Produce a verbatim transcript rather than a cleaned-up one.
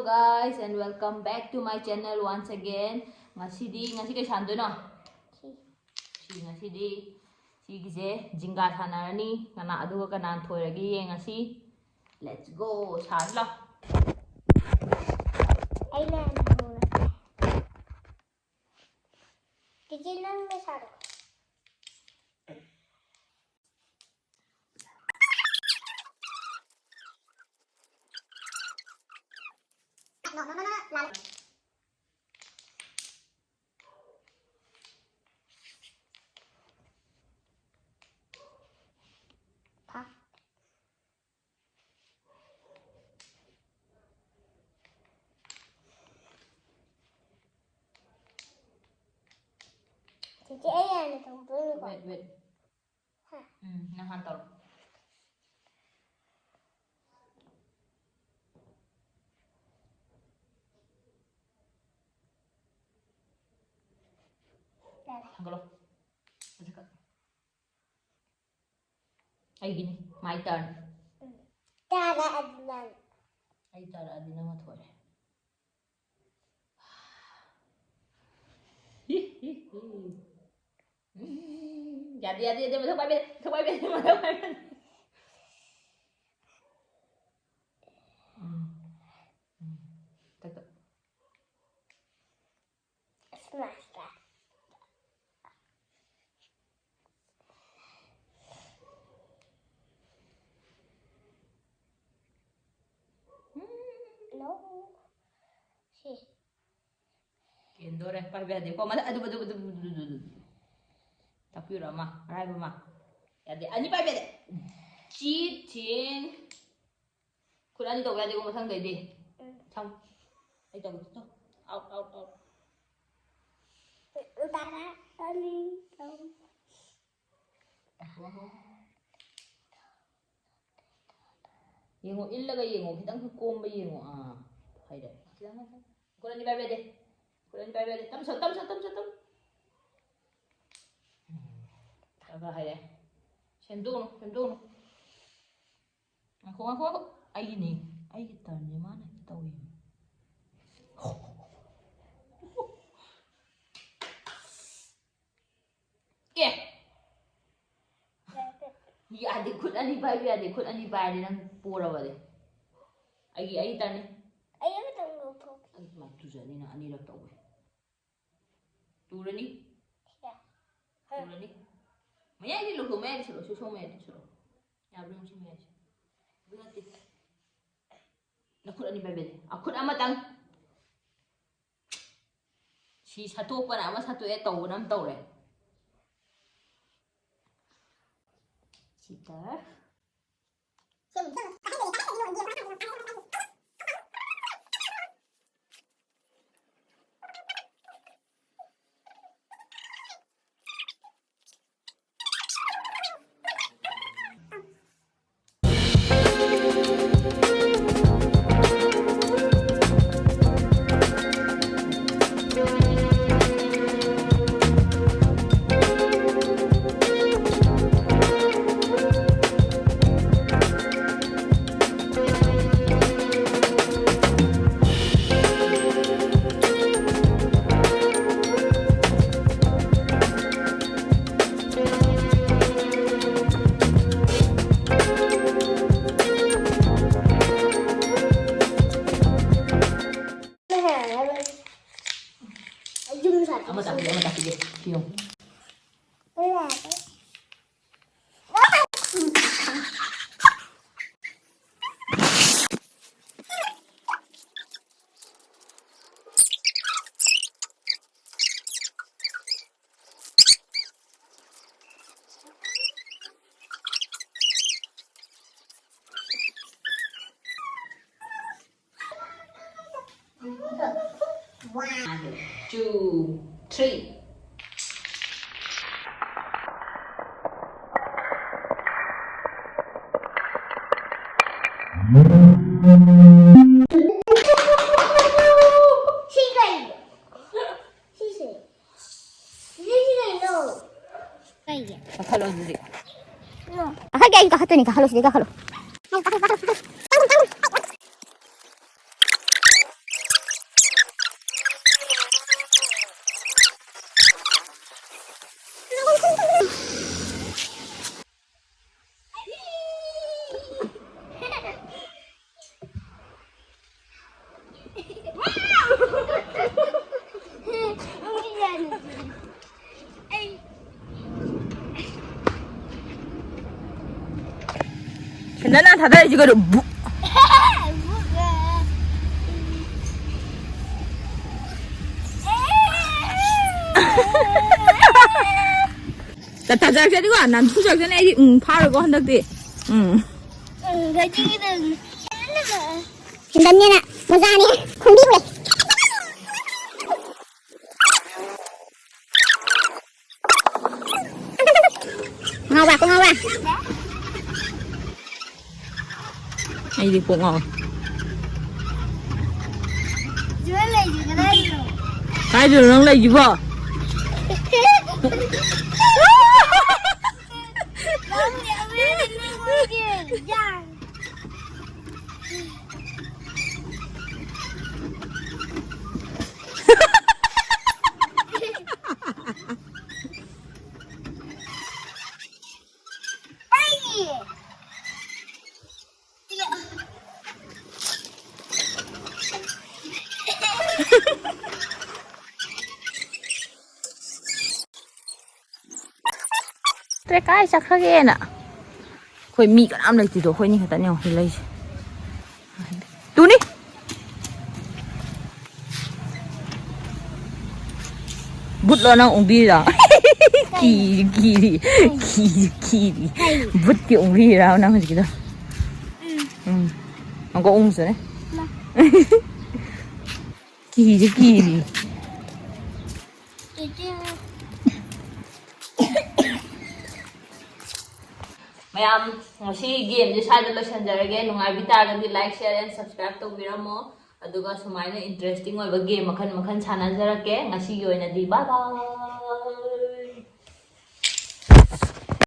Guys, and welcome back to my channel once again. ꯉꯁꯤꯗꯤ, ꯉꯁꯤ ꯀꯩ ꯁꯥꯟꯗꯣꯏꯅꯣ? ꯁꯤ꯫ ꯁꯤ ꯉꯁꯤꯗꯤ ꯁꯤꯒꯤꯁꯦ ꯖꯤꯡꯒꯥ ꯁꯥꯟꯅꯔꯅꯤ꯫ ꯀꯅꯥ, ꯑꯗꯨꯒ ꯀꯅꯥꯅ ꯊꯣꯏꯔꯒꯦ ꯌꯦꯡꯉꯁꯤ꯫ Let's go. ꯁꯥꯔꯁꯤ ꯂꯥꯎ꯫ ꯑꯩꯅ ꯍꯧꯔꯒꯦ꯫ ꯆꯤꯆꯦ, ꯅꯪꯅ ꯁꯥꯔꯣ꯫ ꯆꯤꯆꯦ, ꯑꯩ ꯍꯥꯟꯅ ꯇꯧꯗꯣꯏꯅꯤꯀꯣ꯫ Wait, wait. ꯎꯝ, ꯅꯪ ꯍꯥꯟꯅ ꯇꯧꯔꯣ꯫ ꯌꯥꯔꯦ꯫ ꯊꯥꯡꯒꯠꯂꯣ꯫ ꯃꯊꯛꯇ꯫ ꯑꯩꯒꯤꯅꯤ꯫ My turn꯫ ꯎꯝ꯫ ꯇꯥꯔꯛꯑꯗꯤ ꯅꯪ꯫ ꯑꯩ ꯇꯥꯔꯛꯑꯗꯤ ꯅꯪꯅ ꯊꯣꯏꯔꯦ꯫ ꯎꯝ, ꯌꯥꯗꯦ, ꯌꯥꯗꯦ, ꯌꯥꯗꯦ, ꯃꯊꯛ ꯄꯥꯏꯕ ꯌꯥꯗꯦ, ꯃꯊꯛ ꯄꯥꯏꯕ ꯌꯥꯗꯦ, ꯃꯊꯛ ꯄꯥꯏꯕ ꯌꯥꯗꯦ꯫ ꯎꯝ, ꯎꯝ, ꯇꯛ, ꯇꯛ꯫ ꯑꯁ, ꯃꯥꯁꯇꯔ꯫ ꯎꯝ꯫ No꯫ ꯁꯤ꯫ ꯀꯦꯟꯗꯣꯔꯦ, ꯄꯥꯏꯕ ꯌꯥꯗꯦꯀꯣ꯫ ꯃꯊꯛ, ꯑꯗꯨ, ꯑꯗꯨ, ꯑꯗꯨ, ꯑꯗꯨ, ꯑꯗꯨ, ꯑꯗꯨ꯫ ꯇꯥꯛꯄꯤꯔꯣ ꯑꯃ, ꯑꯔꯥꯏꯕ ꯑꯃ꯫ ꯌꯥꯗꯦ, ꯑꯅꯤ ꯄꯥꯏꯕ ꯌꯥꯗꯦ꯫ Cheating꯫ ꯈꯨꯠ ꯑꯅꯤ ꯇꯧꯕ ꯌꯥꯗꯦꯀꯣ ꯃꯊꯪꯗꯩꯗꯤ꯫ ꯎꯝ꯫ ꯊꯝ꯫ ꯑꯩ ꯇꯧꯒꯦ, ꯇꯧ꯫ Out, out, out꯫ ꯇꯔꯥ ꯑꯅꯤ ꯇꯧ꯫ ꯌꯦꯡꯉꯣ, ꯏꯜꯂꯒ ꯌꯦꯡꯉꯣ, ꯈꯤꯇꯪ ꯀꯣꯝꯕ ꯌꯦꯡꯉꯣ꯫ ꯑꯥ, ꯍꯩꯔꯦ꯫ ꯈꯤꯇꯪ, ꯈꯤꯇꯪ꯫ ꯈꯨꯠ ꯑꯅꯤ ꯄꯥꯏꯕ ꯌꯥꯗꯦ꯫ ꯈꯨꯠ ꯑꯅꯤ ꯄꯥꯏꯕ ꯌꯥꯗꯦ꯫ ꯇꯝꯁꯜ, ꯇꯝꯁꯜ, ꯇꯝꯁꯜ, ꯇꯝ꯫ ꯎꯝ꯫ ꯈꯔ ꯈꯔ ꯍꯩꯔꯦ꯫ ꯁꯦꯝꯗꯣꯛꯎꯅꯨ, ꯁꯦꯝꯗꯣꯛꯎꯅꯨ꯫ ꯉꯥꯏꯈꯣ, ꯉꯥꯏꯈꯣ, ꯉꯥꯏꯈꯣ꯫ ꯑꯩꯒꯤꯅꯦ꯫ ꯑꯩꯒꯤ turnꯅꯦ, ꯃꯥꯅ ꯍꯦꯛꯇ ꯇꯧꯏ꯫ ꯑꯦ! ꯌꯥꯗꯦ, ꯈꯨꯠ ꯑꯅꯤ ꯄꯥꯏꯕ ꯌꯥꯗꯦ, ꯈꯨꯠ ꯑꯅꯤ ꯄꯥꯏꯔꯗꯤ ꯅꯪ ꯄꯣꯔꯕꯅꯦ꯫ ꯑꯩꯒꯤ, ꯑꯩ ꯇꯥꯅꯤ꯫ ꯑꯩ ꯑꯃꯇꯪ ꯂꯧꯊꯣꯛꯀꯦ꯫ ꯑꯩ ꯁꯨꯃꯥꯏꯅ ꯇꯨꯖꯅꯤꯅ ꯑꯅꯤꯔꯛ ꯇꯧꯋꯦ꯫ ꯇꯨꯔꯅꯤ꯫ ꯁꯦ꯫ ꯇꯨꯔꯅꯤ꯫ ꯃꯌꯥꯏꯗꯤ ꯂꯧꯊꯣꯛ, ꯃꯌꯥꯏꯗꯤ ꯁꯤꯜꯂꯣ, ꯁꯤ ꯁꯣꯝ ꯃꯌꯥꯏꯗꯤ ꯁꯤꯜꯂꯣ꯫ ꯌꯥꯕ꯭ꯔꯥ ꯌꯦꯡꯉꯨ ꯁꯤ ꯃꯌꯥꯏꯁꯦ꯫ ꯑꯗꯨ ꯅꯠꯇꯦ꯫ ꯅꯈꯨꯠ ꯑꯅꯤ ꯄꯥꯏꯕꯤꯔꯦ꯫ ꯑ, ꯈꯨꯠ ꯑꯃꯇꯪ꯫ ꯁꯤ ꯁꯠꯇꯣꯛꯄꯅ ꯑꯃ ꯁꯠꯇꯣꯛꯑꯦ, ꯇꯧꯕꯅ ꯑꯃ ꯇꯧꯔꯦ꯫ ꯁꯤꯗ꯫ ꯌꯨꯝ ꯁꯥꯕ꯫ ꯑꯃ ꯇꯥꯛꯄꯤꯒꯦ, ꯑꯃ ꯇꯥꯛꯄꯤꯒꯦ꯫ ꯁꯤ ꯌꯦꯡꯉꯨ꯫ One, two, three. ꯁꯤ ꯀꯩꯅꯣ? ꯁꯤꯁꯦ꯫ ꯁꯤꯁꯦ ꯀꯩꯅꯣ? ꯀꯩꯒꯤ? ꯀꯥꯈꯠꯂꯣ ꯑꯗꯨꯗꯤ꯫ ꯅꯣ꯫ ꯀꯥꯈꯠꯀꯦ, ꯑꯩ ꯀꯥꯈꯠꯇꯣꯏꯅꯦ, ꯀꯥꯈꯠꯂꯣ ꯁꯤꯗꯩ ꯀꯥꯈꯠꯂꯣ꯫ ꯅꯪ ꯀꯥꯈꯠ-, ꯀꯥꯈꯠ-, ꯀꯥꯈꯠ-, ꯁꯦꯟꯗꯜ ꯅꯥꯟ ꯊꯥꯗꯔꯛꯏꯁꯤ ꯀꯩꯅꯣ? ꯕꯨ- ꯇ-, ꯇꯥꯖꯔꯛꯁꯅꯤꯀꯣ, ꯅꯥꯟꯊꯨꯖꯔꯛꯁꯅꯤ꯫ ꯑꯩꯗꯤ, ꯎꯝ, ꯐꯥꯔꯣꯏꯀꯣ ꯍꯟꯗꯛꯇꯤ꯫ ꯎꯝ꯫ ꯎꯝ, ꯁꯦꯟꯗꯜꯅꯦꯅ ꯃꯣꯖꯥꯅꯦ ꯈꯣꯡꯕꯤ ꯎꯔꯦ꯫ ꯉꯥꯎꯕ꯭ꯔꯥ, ꯀꯣꯛ ꯉꯥꯎꯕ꯭ꯔꯥ? ꯑꯩꯗꯤ ꯀꯣꯛ ꯉꯥꯎꯋꯦ꯫ ꯁꯤꯗ ꯂꯩꯁꯦ ꯀꯗꯥꯏꯗꯅꯣ? ꯀꯥꯏꯗꯅꯣ ꯅꯪ ꯂꯩꯁꯤꯕꯣ? ꯅꯪꯗꯤ ꯑꯃꯨꯛ ꯍꯦꯟꯅ ꯅꯣꯛꯑꯒꯦ꯫ ꯌꯥ꯫ ꯇ꯭ꯔꯦ ꯀꯥꯏ ꯆꯠꯈ꯭ꯔꯒꯦꯅ꯫ ꯑꯩꯈꯣꯏ ꯃꯤ ꯀꯅꯥꯝ ꯂꯩꯇꯦꯗꯣ, ꯑꯩꯈꯣꯏꯅꯤ ꯈꯛꯇꯅꯦ ꯌꯦꯡꯉꯣ ꯁꯤ ꯂꯩꯁꯦ꯫ ꯇꯨꯅꯤ꯫ ꯕꯨꯠꯂꯣ ꯅꯪ ꯎꯪꯕꯤꯔꯤꯗꯣ? ꯀꯤꯔꯤ, ꯀꯤꯔꯤ, ꯀꯤꯔꯤ, ꯀꯤꯔꯤ꯫ ꯀꯩ? ꯕꯨꯠꯀꯤ ꯎꯪꯕꯤꯔꯤꯔꯥ ꯅꯪ ꯍꯧꯖꯤꯛꯀꯤꯗꯣ? ꯎꯝ꯫ ꯎꯝ꯫ ꯑꯃꯨꯛꯀ ꯎꯪꯁꯤꯅꯦ꯫ ꯃꯥ꯫ ꯀꯤꯔꯤ, ꯀꯤꯔꯤ꯫ ꯆꯤꯆꯦ꯫ ꯃꯌꯥꯝ, ꯉꯁꯤ ꯒꯦꯝꯁꯦ ꯁ꯭ꯋꯥꯏꯗ ꯂꯣꯏꯁꯤꯟꯖꯔꯒꯦ꯫ ꯅꯨꯡꯉꯥꯏꯕꯤ ꯇꯥꯔꯒꯗꯤ like, share and subscribe ꯇꯧꯕꯤꯔꯝꯃꯣ꯫ ꯑꯗꯨꯒ ꯁꯨꯃꯥꯏꯅ interesting ꯑꯣꯏꯕ ꯒꯦꯝ ꯃꯈꯜ ꯃꯈꯜ ꯁꯥꯟꯅꯖꯔꯛꯀꯦ꯫ ꯉꯁꯤꯒꯤ ꯑꯣꯏꯅꯗꯤ bye bye꯫